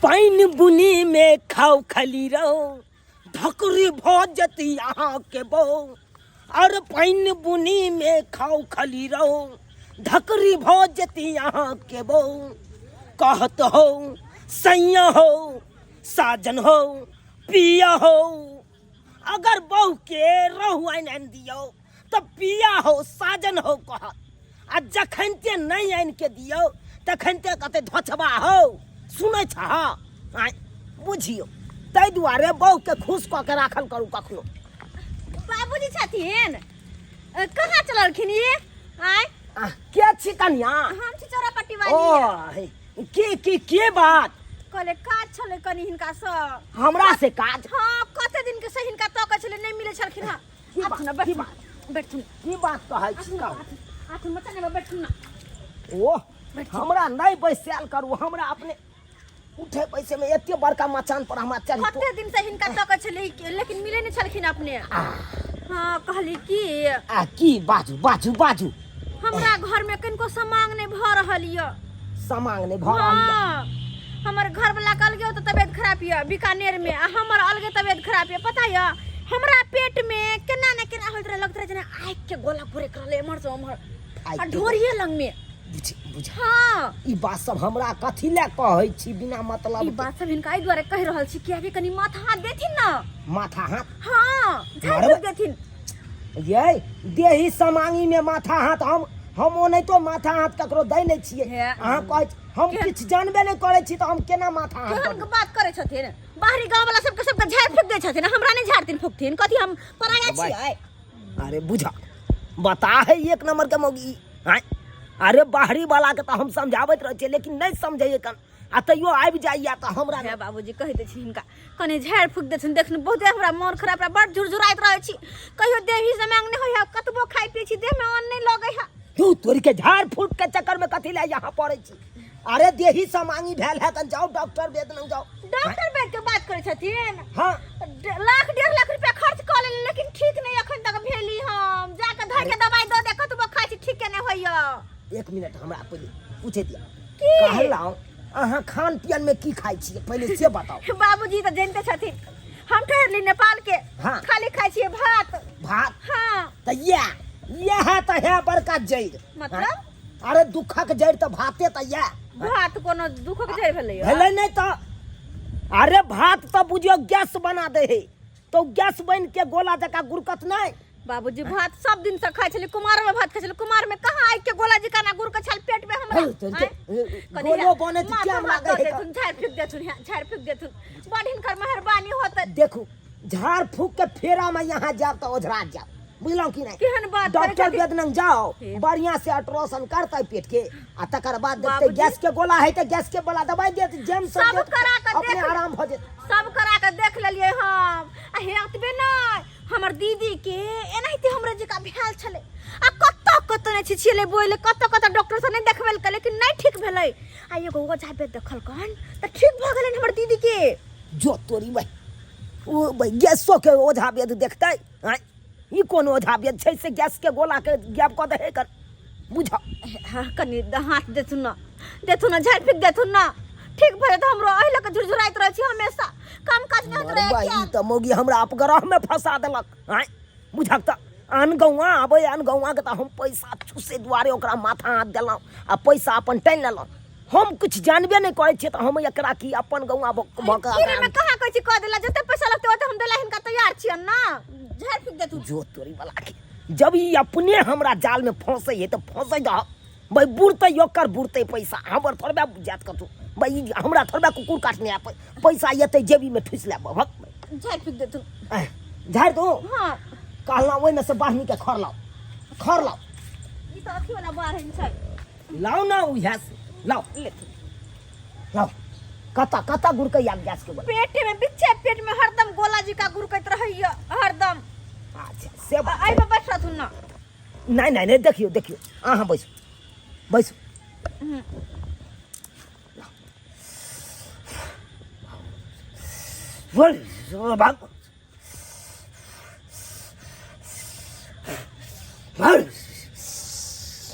पानि बुनी में खाओ खाली रहो धकरी भऽ जती अहाँके बहू और पानि बुनी में खाओ खाली रहो धकरी भऽ जती अहाँके बहू कहत हो सैया हो साजन हो पिया हो अगर बहू के रहू आनि आनि दियौ तऽ पिया हो साजन हो कहत आ जखन ते नहि आनि के दियौ तखन ते कहते धोछबा हो सुनै छह आँय बुझियौ ताहि दुआरे बहूके खुश कऽ के राखल करू कखनो। बाबूजी छथिन कहाँ चललखिन ये आँय? के छी कनिया? हम छी चौरापट्टी वाली। ओ हे, की की के बात? कहले काज छलै कनी हिनका सँ। हमरा से काज? हाँ, कते दिन के से हिनका तकै छलै नहि मिलै छलखिन हँ। की बात, आथुन ना, की बैठुन, बात? बैठुन। की बात कहै छी कहू? आथुन मचाने में बैठुन ना। ओह, हमरा नहि बैसायल करू, हमरा अपने उठे पैसे में एते बड़का मचान पर हमरा चढ़ी कते दिन से हिनका तकै छलै लेकिन मिले नहि छलखिन अपने। हाँ, कहली की आ की बाजू बाजू बाजू। हमरा घर में कनिको समांग नहि भऽ रहल यऽ। समांग नहि भऽ रहल यऽ? हाँ, हमर घर वाला के अलगे तऽ तबियत खराब यऽ बीकानेर में, आ हमर अलगे तबियत खराब यऽ। पता यऽ हमरा पेट में केना ने केना होइत रहे, लगैत रहे जेना आगि के गोला घुरैक रहलै एम्हर से ओम्हर आगि आ के ढोरिये लग में। बुझ बुझ। हाँ। ई बात सब हमरा कथी लए कहै छी बिना मतलब ई के? बात सब हिनका एहि दुआरे कहि रहल छी कियाकि कनि माथा हाथ देथिन ना। माथा हाथ? हाँ, झाड़ि मारबै। फूक देथिन। ये देही समांगी में माथा हाथ हम ओनाहितो माथा हाथ ककरो दै नहि छियै। हे। अहाँ कहै छी, हम किछु जानबे नहि करै छी तऽ हम केना माथा हाथ केहन देबै? बात करै छथिन? बाहरी गाँव वाला सबके सबके झाड़ि फूक दै छथिन, हमरा नहि झाड़थिन फूकथिन? कथी हम पराया भाई। छियै? अरे बुझा बता है एक नंबर के मौगी। आँय? अरे बाहरी वाला के तऽ हम समझाबैत रहै छियै लेकिन नहि समझैए कन, आ तैयो आबि जाइए तऽ हमरा हे बाबूजी कहि दै छी हिनका कनि झाड़ि फूक देथिन। देखिन बहुते हमरा मोन खराब रहे, बड़ झुरझुराइत रहै छी, कहियो देही से मांग नहि होइए, कतबो खाइ पी छी देहमे अन्न नहि लगै है। तू तोरी के झाड़ फूक के चक्कर में कथी ले यहाँ पड़ै छी? अरे देही से मांगी भेल है तऽ जाओ डॉक्टर वैद्य लग जाओ। डॉक्टर वैद्य के बात करै छथिन? हाँ। लाख 1.5 लाख रुपया खर्च कऽ लेली लेकिन ठीक नहि अखन तक भेली। हम जाके धर के दवाई दऽ दे, कतबो खाइ छी ठीक नहि होइए। एक मिनट हमरा पहिले पूछे दिया। की? कहलहुँ अहाँ खान पियन में की खाइ छियै पहिले से बताउ। बाबूजी तऽ जानते छथिन हम ठहरली नेपाल के। हाँ। खाली खाइ छियै भात। भात? हाँ। तऽ इएह तऽ है बड़का जड़ि। मतलब? हाँ? अरे दुखक जड़ि तऽ भाते तऽ इएह। भात कोनो दुखक जड़ि भेलै? भेलै नहि तऽ। अरे भात तऽ बुझियौ गैस बना दै है, तऽ गैस बनि के गोला जकाँ गुरकत नहि। बाबूजी भात सब दिन से खाइ छलै, कुमार में भात खाइ छलै, कुमार में कहाँ आइ के गोला जकाँ ना गुरकत छल पेट में हमरा? हे, चल, आँय? चल, कनि गोलो बनै छै, माथा केम हाथ लागै दऽ है देथुन, झाड़ि फूक देथुन, हे, झाड़ि फूक देथुन, बड़ हिनकर मेहरबानी होतै। देखू झाड़ फूक के फेरा में यहाँ जायब तऽ ओझरा जायब, बुझलहुँ कि नहि? केहन बात करै डॉक्टर छथिन? वैद्य लग जाओ, हे। बढ़िया से अल्ट्रासाउंड करतै पेट के, आ तकर बाद देखतै बाबूजी। गैस के गोला है तऽ गैस के वाला दवाई देत, जेम सब सब देत, करा के अपने देख आराम भऽ जेत। सब करा के देख लेलियै हम। आ हे एतबे नहि, हमर दीदी के एनाहिते हमरा जकाँ भेल छलै, आ कतऽ कतऽ नहि छिछिएलै बोलै, कतऽ कतऽ डॉक्टर से नहि देखबेलकै लेकिन नहि ठीक भेलै, आ एगो ओझा वैद्य देखलकन तऽ ठीक भऽ गेलनि हमर दीदी के। जो तोरी भाई, ओ भाई गैसो के ओझा वैद्य देखतै? आँय, ई कोन ओझा वैद्य छै से गैस के गोला के गायब कऽ दे कर? बुझ। हाँ, कनि हाथ देथुन ना, देथुन ना, झाड़ि फूक देथुन ना, ठीक भऽ जेतै हमरो। एहि लऽ कऽ झुरझुराइत रहै छी हमेशा, काम काज नहि होइत रहै। भाई, ई तऽ मौगी हमरा अपग्रह में फंसा देलक। आँय बुझक तऽ आन गौआ आबै, आन गौआ के तऽ हम पैसा चूसे दुआरे ओकरा माथा हाथ देलहुँ आ पैसा अपन टानि लेलहुँ। हम किछु जानबे नहि करै छियै तऽ हम एकरा की अपन गौआ भऽ कऽ फ्री में कहाँ कहै छी कऽ देला, जते पैसा लगतै ओते हम देला हिनका तैयार छियनि ना। झाड़ि फूक देथुन। जो तोरी वाला के, जब ई अपने हमरा जाल में फंसै है तऽ फंसै दह भाई, बुड़तै ओकर बुड़तै पैसा, हमर थोड़बे जात कतौ भाई, ई हमरा थोड़बे कुकुर काटने आबै, पैसा एतै जेबी में ठुसि लेब भक। झाड़ि फूक देथुन। आँय, झाड़ि दू? हाँ। कहलहुँ ओहिमे से बाढ़नी के खर लाउ, खर लाउ। ई तऽ अथी वाला बाढ़नि छै। लाउ ना उएह से लाउ। लेथुन। लाउ। कतऽ कतऽ गुड़कैया गैस के गोला? पेट में, बिच्छे पेट में हरदम गोला जी का गुड़कैत रहैया हरदम। अच्छा से बात। एहि पर बैठ रहथुन ना। नहि नहि नहि, देखियौ देखियौ, अहाँ बैसू बैसू। बोल, भाग बोल।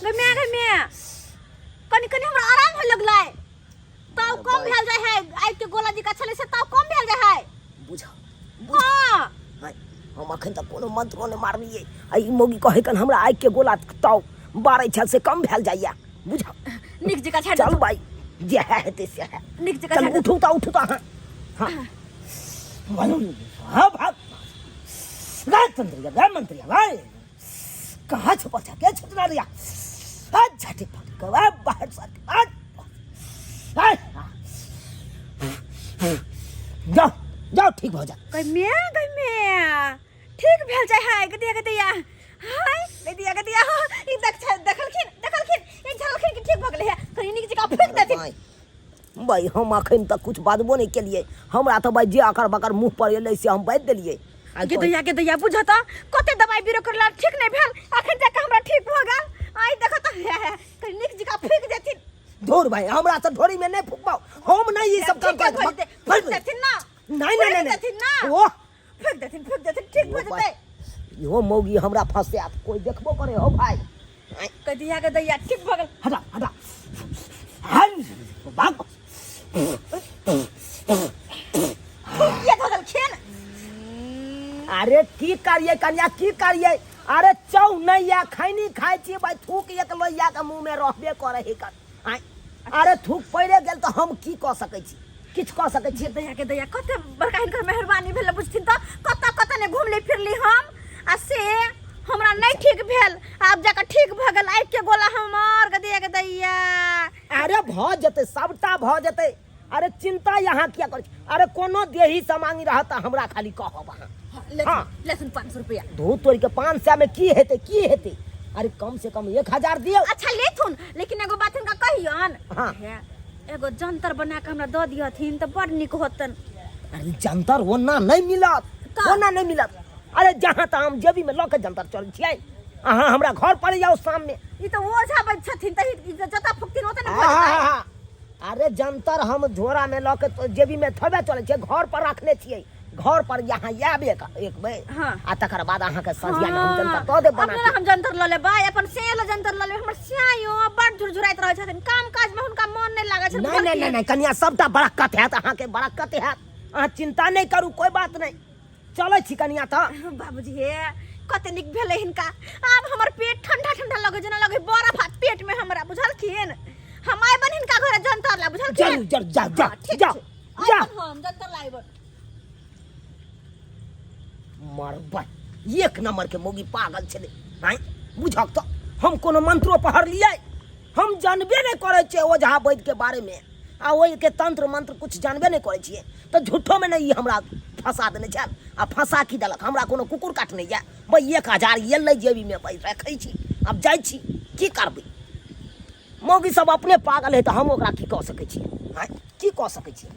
गे माय, गे माय, कनि कनि हमरा आराम होय लगलै, तब कम भेल जाइ है आइ के गोला। कोनो मंत्रो नहि मारलियै आ ई मौगी कहै कन हमरा आगिके गोला ताव बारै छल से कम भेल जाइया बुझा नीक जकाँ झाड़ि चल देथुन। भाई जे है हेतै से है नीक जकाँ चल झाड़ि उठू तऽ उठू तऽ अहाँ हाँ हाँ भाग गाय तंत्रिया गाय मंत्रिया गाय कहाँ छुपल छा के छुपना रिया आ झटे पट के आ बाहर सर आ आ जाओ जाओ ठीक हो जा गै मे गै मे ठीक भेल जाय है गदिया गदिया हाय गदिया गदिया ई देख देखलखिन देखलखिन ई झलखिन कि ठीक भऽ गेलै है कनी नीक जकाँ फूकि देथिन भाई हम अखन तक कुछ बाजबो नहीं केलिए हमरा तो भाई जे अकर बकर मुंह पर एलै से हम बाजि देलिए आ गे दैया गे दैया बुझ त कते दवाई बीरो करला ठीक नहीं भेल अखन जाके हमरा ठीक भऽ गेल आई देखो त हे हे कनी नीक जकाँ फूकि देथिन धोर भाई हमरा से ढोरी में नहीं फूकबाओ हम नहीं ये सब काम ठीक कर भऽ जेतै फूकि देथिन ना नहीं नहीं नहीं फूकि देथिन ना ओह फूकि देथिन फूकि देथिन ठीक भऽ जेतै इहो मौगी हमरा फंसे आत कोई देखबो करे हो भाई कदिया के दैया ठीक भऽ गेल हटा हटा हट भाग फूकिए धऽ देलखिन अरे की करिए कन्या की करिए अरे चौ नहीं या खैनी खाइ छी भाई थूक एक लोहिया के मुंह में रहबे करे ही कर आँय। अरे थूक पड़े गेल तऽ हम की कऽ सकै छी किछु कऽ सकै छी दया के दया कते बड़का हिनकर मेहरबानी भेल बुझथिन तऽ कतऽ कतऽ ने घुमली फिरली हम आ से हमरा नहीं ठीक भेल आब जाकऽ ठीक भऽ गेल आबि के गोला हमर गदिया के दैया अरे भऽ जेतै सबटा भऽ जेतै अरे चिंता यहाँ किया करै छी अरे कोनो देही समांगी रहत तऽ हमरा खाली कहब अहाँ हाँ। लेथुन 500 रुपया धू तोड़ के 500 में की हेतै की हेतै अरे कम से कम 1000 दियौ अच्छा लेथुन लेकिन एगो बात हिनका कहियन हाँ। हे, एगो जंतर बना के हमरा दऽ दिहथिन तऽ बड़ नीक होतन अरे जंतर ओना नहीं मिलत का? ओना नहीं मिलत अरे जहाँ तहाँ हम जेबी में लऽ के जंतर चल छियै अहाँ हमरा घर पर जाउ शाम में ई तऽ ओझा बैठ छथिन तऽ ई जतऽ फुकथिन ओतऽ ने भऽ जेतै। आहा, अरे जंतर हम झोरा में लऽ के तो जेबी में थोड़े चलै छियै घर पर रखने छियै घर पर यहाँ आयब एक एक बेर हाँ। आ तकर बाद अहाँके संझिया में हम जंतर दऽ देब बना अपने के हम जंतर लऽ लेबै अपन से लऽ जंतर लऽ लेबै हमर स्यायो बड़ झुरझुराइत रहै छथिन काम काज में हुनका मन नहि लागै छनि नहीं नहीं नहीं नहीं कनिया सबटा बरक्कत हैत अहाँके बरक्कत हैत अहाँ चिंता नहीं करू कोई बात नहीं चलै छी कनिया तऽ बाबूजी हे कते नीक भेलै हिनका आब हमर पेट ठंडा ठंडा लगै जेना लगै बरफ आ पेट में हमरा बुझलखिन हम आइबन हिनका घरे जंतर ला बुझलखिन जरूर जरूर जाओ हाँ, जाओ ठीक जाओ छै। जाओ आइबन हम जंतर ला आइबन मरबै एक नंबर के मौगी पागल छलै आँय बुझक तऽ हम कोनो मंत्रो पढ़लियै हम जानबे नहि करै छियै ओझा वैद्य के बारे में आ ओहिके तंत्र मंत्र कुछ जानबे नहि करै छियै तऽ झूठोमे नहि ई हमरा फंसा देने छल आ फंसा की देलक हमरा कोनो कुकुर काटने यऽ भाइ 1000 एलै जेबीमे भाइ रखै छी आब जाइ छी की करबै मौगी सब अपने पागल है तऽ हम ओकरा की कऽ सकै छियै आँय की कऽ सकै छियै